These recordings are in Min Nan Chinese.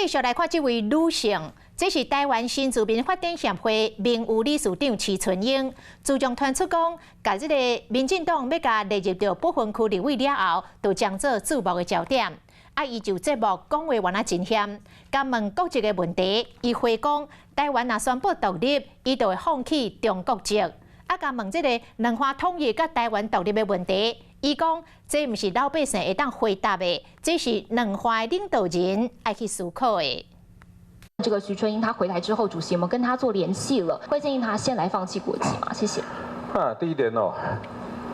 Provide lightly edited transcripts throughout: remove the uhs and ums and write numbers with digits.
繼續來看這位女性，這是臺灣新住民發展協會名譽理事長徐春英。自從傳出講，共這個民進黨欲共列入著不分區立委了後，就將做注目的焦點。啊，伊就節目講話原來真險，共問國籍的問題，伊回講臺灣若宣布獨立，伊就會放棄中國籍。啊，共問這個兩岸統一佮臺灣獨立的問題，伊講這毋是老百姓會當回答的，這是兩岸的領導人愛去思考的。這個徐春英她回來之後，主席有沒有跟他做聯繫了？會建議他先來放棄國籍嗎？謝謝。啊，第一點哦，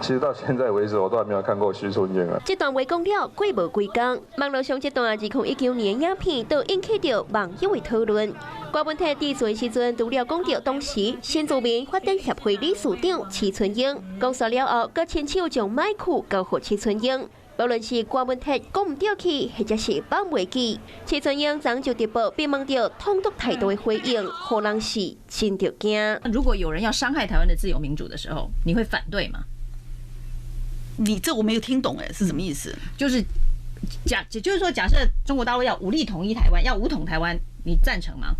其實到現在為止，我都還沒有看過徐春英啊。這段話講了，過無幾工，網路上這段2019年影片都引起著網友的討論。郭文泰佇陣時陣，除了講著當時新住民發展協會理事長徐春英講煞了後，閣親手將麥克交予徐春英。無論是郭文泰講毋著去，或者是放袂記，徐春英昨就直播，被問著統獨態度的回應，予人是真著驚。如果有人要傷害台灣的自由民主的時候，你會反對嗎？你這我沒有聽懂，哎，是什麼意思？就是假，就是說，假設中國大陸要武力統一台灣，要武統台灣，你贊成嗎？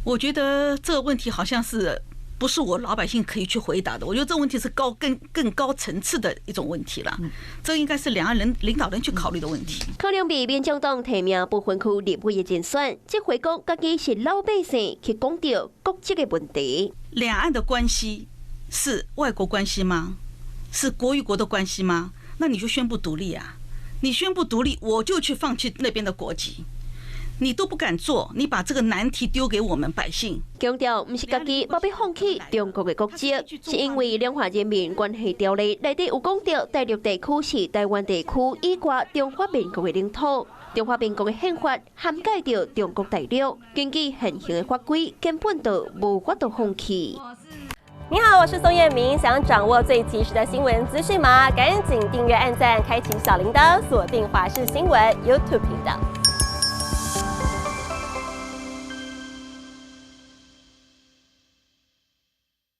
我覺得這個問題好像是不是我老百姓可以去回答的。我覺得這個問題是更高層次的一種問題了，這應該是兩岸人領導人去考慮的問題。可能被民進黨提名不分區立委的人選，這回講家己是老百姓去講著國籍的問題。兩岸的關係是外國關係嗎？是國與國的關係嗎？那你就宣布獨立啊！你宣布獨立，我就去放棄那邊的國籍。你都不敢做，你把這個難題丟給我們百姓。強調毋是家己欲放棄中國的國籍，是因為兩岸人民關係條例內底有講著，大陸地區是臺灣地區以外中華民國的領土。中華民國的憲法涵蓋著中國大陸，根據現行的法規，根本就無法度放棄。你好，我是宋燕明，想掌握最及時的新聞資訊嗎？趕緊訂閱、按讚、開啟小鈴鐺，鎖定華視新聞 YouTube 頻道。